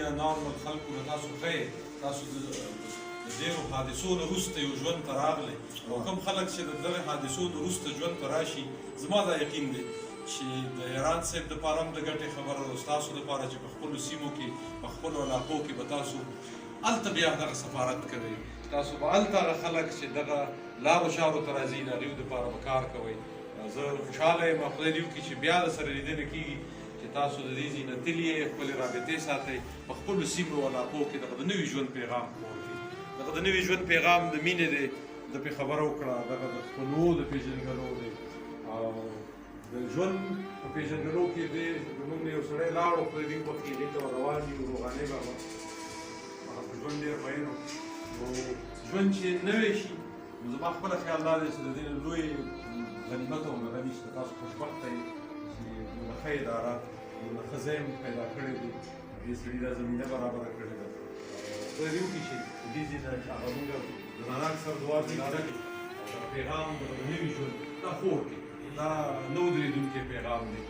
یا نارمل خلکو نه تاسو ښه یئ. تاسو د ډېرو حادثو نه وروسته یو ژوند ته راغلئ، او کوم خلک چې د دغه حادثو نه وروسته ژوند ته راشي، زما دا یقین دی چې د حیران صاحب دپاره هم د ګټې خبره ده، او ستاسو دپاره چې په خپلو سیمو کې، په خپلو علاقو کې به تاسو هلته بیا دغه سفارت کوئ، تاسو به هلته هغه خلک چې دغه لارو چارو ته راځي، د هغوی دپاره به کار کوئ. زه خوشحاله یم، خدای دې وکړي چې بیا د سره لیدنه کېږي چې تاسو د دې ځای نه تللي یئ، خپلې رابطې ساتئ، په خپلو سیمو او علاقو کې دغه د نوي ژوند پیغام خپور کړئ. دغه د نوي ژوند پیغام د مینې دی، ده پرې خبره وکړه، دغه د خپلو د پېژندګلو دی، او د ژوند په پېژندګلو کې دی زموږ نه یو سړی لاړ، خدای دې وبخښي، هغې ته ور روان یو، روغانې بابا، هغه په ژوند ډېر مین و. نو ژوند چې نوی شي، نو زما خپله خیال دا دی چې د دې نه لوی غنیمت او هغه نشته. تاسو خوشبخته یئ چې دومره ښه اداره، دومره ښه ځای مو پیدا کړی دی، دې سړي دا زمینه برابره کړې ده. خدای دې وکړي چې د دې ځای نه چې هغه موږ زنانه اکثر دعا کوي او دغه پیغام دغه د نوي ژوند دا خور کړي، دا نه ودرېدونکی پیغام دی.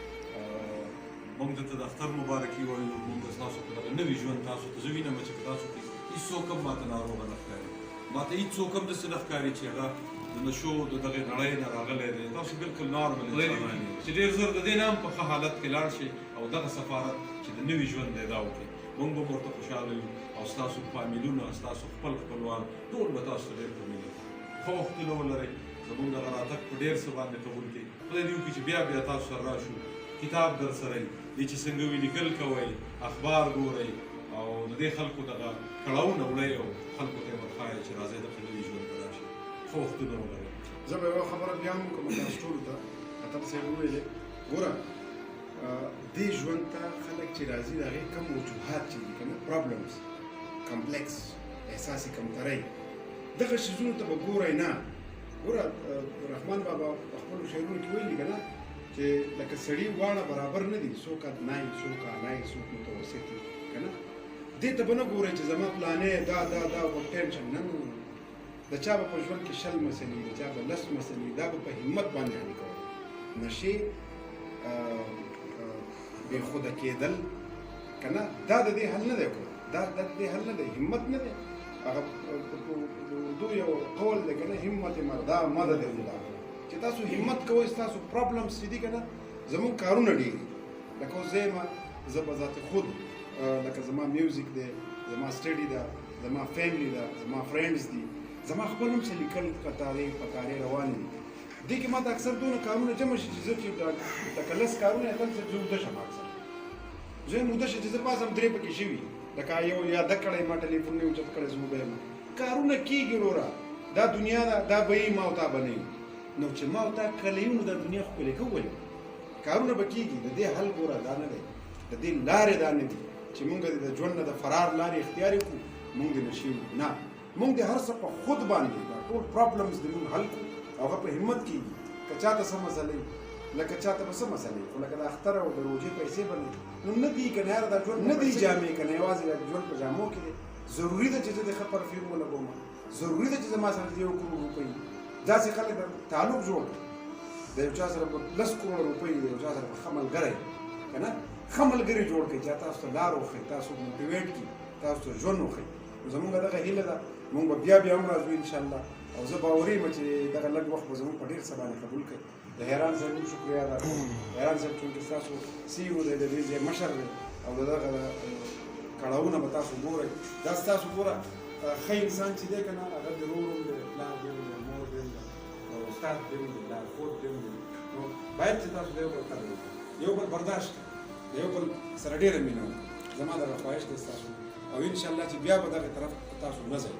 موږ درته د اختر مبارکي وایو. موږ ستاسو په دغه نوي ژوند تاسو ته زه وینم چې په تاسو کې هیڅوک هم ماته ناروغه نه ښکاري، ماته هیڅوک هم داسې نه ښکاري چې هغه د نشو د دغې نړۍ نه راغلی دی. تاسو بالکل نارمل انسانان یئ چې ډېر زر د دې نه هم په ښه حالت کې لاړ شئ او دغه سفارت چې د نوي ژوند دی دا وکړئ. موږ به هم ورته خوشحاله یو، او ستاسو فامیلونه، ستاسو خپل خپلوان ټول به تاسو ته ډېر په مینه کوي. ښه وختونه ولرئ، زموږ دغه راتګ په ډېر څه باندې قبول کړئ. خدای دې وکړي چې بیا بیا تاسو سره راشو. کتاب درسره وي، دې چې څنګه وي لیکل کوئ، اخبار ګورئ، او د دې خلکو دغه کړاوونه وړئ او خلکو ته یې ورښایئ چې راځئ دغه نوي ژوند ته راشئ. ښه وختونه ولرئ. زه به یوه خبره بیا هم وکړم تاسو ټولو ته. اتل صاحب وویلې، ګوره دې ژوند ته خلک چې راځي، د هغې کم وجوهات چې دي که نه، پرابلمز، کمپلیکس، احساس کمترۍ، دغه شیزونو ته به ګورئ نه. ګوره رحمان بابا په خپلو شعرونو کې ویلي که نه چې لکه سړي واړه برابر نه دي، څوک ادنای، څوک اعلی، څوک متوسط وي که نه. دې ته به نه ګورئ چې زما پلانې دا دا دا په ټینشن، نه نه نه. د چا به په ژوند کې 20 مسلې، د چا به 10 مسلې، دا به په همت باندې حل کوئ. نشې، بې خوده کېدل که نه، دا د دې حل نه دی. دا د دې حل نه دی، همت نه دی. هغه اردو یو قول دی که نه، همت مردا مدد خدا، چې تاسو همت کوئ، ستاسو پرابلمز چې دي که نه، زموږ کارونه ډېر دي. لکه اوس زه یم، زه به ذات خود لکه زما میوزیک دی، زما سټډي ده، زما فیملی ده، زما فرینډز دي، زما خپل هم څه لیکل کتارې پتارې روانې دي. دې کې ماته اکثر دونه کارونه جمع شي چې زه چې لکه 10 کارونه یې تل زه وده شم، اکثر زه یم وده شم چې زه پاڅم درې پکې شوي، لکه یو یاده کړی ما ټلیفون نه اوچت کړی، زه وده یم. کارونه کېږي وروره، دا دنیا ده، دا به یي، ما او تا به نه یو. نو چې ما او تا کله یو، نو دا دنیا ښکلې کوو، ولې کارونه به کېږي. د دې حل ګوره دا نه دی، د دې لارې دا نه دي چې مونږ دې د ژوند نه د فرار لارې اختیار کړو، مونږ دې نشي نه، مونږ دې هر څه په خود باندې دا ټول پرابلمز دې مونږ حل کړو، هغه په همت کېږي. که چاته څه مسلې، لکه چاته به څه مسلې، خو لکه د اختر او د روژې پیسې به نه نو نه دي که نه یاره، دا ژوند نه دي جامې که نه، یوازې د ژوند په جامو کې دی. ضروري ده چې زه د ښه پرفیوم ولګوم، ضروري ده چې زما سره د 1 کروړ روپۍ، داسې خلک تعلق جوړ کړي د یو چا سره په 10 کروړه روپۍ، د یو چا سره په ښه ملګری که نه، ښه ملګري جوړ کړئ چې تاسو ته لار وښیي، تاسو موټیویټ کړي، تاسو ته ژوند وښیي. نو زمونږ دغه هیله ده، مونږ به بیا بیا هم راځو انشاءالله، او زه باوري یم چې دغه لږ وخت به زمونږ په ډېر څه باندې قبول کړئ. د حیران صاحب هم شکریه ادا کوم. حیران صاحب چونکې ستاسو سی او دی، د دې ځای مشر دی، او د دغه کړاوونه به تاسو ګورئ. دا ستاسو ګوره ښه انسان چې دی که نه، هغه د ورور هم دی، پلار دی هم دی، مور دی هم دی، او استاد دی هم دی، لارښود دی هم دی. نو باید چې تاسو د یو بل قدر وکړئ، یو بل برداشت کړئ، د یو بل سره ډېره مینه وکړئ. زما دغه خواهش دی ستاسو، او انشاءالله چې بیا به دغه طرف ته تاسو نه ځئ.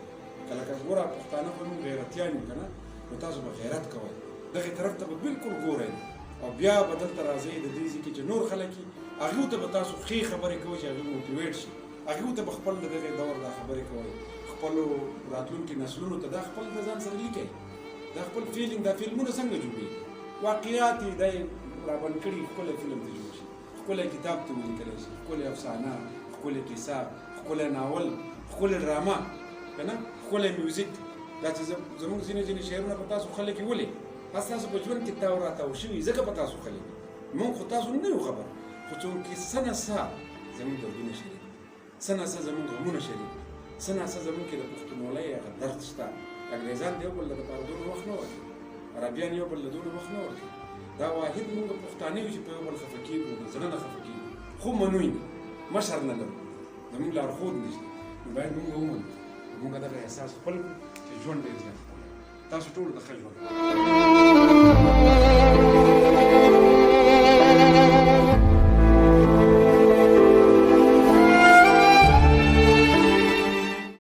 که لکه ګوره پښتانه خو موږ غیرتیان یو که نه، نو تاسو به غیرت کوئ، دغه طرف ته به بالکل ګورئ نه، او بیا به دلته راځئ د دې ځای کې چې نور خلک یي، هغوی ته به تاسو ښې خبرې کوئ چې هغوی موټیویټ شي، هغوی ته به خپل د دغې دور دا خبرې کوئ، خپلو راتلونکي نسلونو ته دا خپل د ځان سره لیکئ، دا خپل فیلینګ، دا فلمونه څنګه جوړېږي، واقعیات یې دی رابند کړي، ښکلی فلم ته جوړ شي، ښکلی کتاب ته ولیکلی شي، ښکلې افسانه، ښکلې کیسه، ښکلی ناول، ښکلې ډرامه که نه، ښکلی میوزیک. دا چې زموږ ځینې ځینې شعرونه په تاسو خلک یې ولې تاسو په ژوند کې تاو راتاو شوي، ځکه په تاسو خلک مونږ خو تاسو نه یو خبر، خو څونکې څه نه څه زموږ دردونه شریک دي. څه نا څه زموږ غمونه شریک دي، څه نا څه زموږ کې د پښتونولۍ هغه درد شته. انګریزان د یو بل لپاره دومره وخت نه ورکوي، عربیان یو بل له دومره وخت نه ورکوي. دا واحد موږ پښتانه یو چې په یو بل خفه کېږو، د زړه نه خفه کېږو، خو منو یې نه، مشر نه لرو، زموږ لارښود نشته. نو باید موږ ومنو، موږ دغه احساس خپل کړو چې ژوند ډېر زیات ښکلی. تاسو ټولو ته ښه ژوند.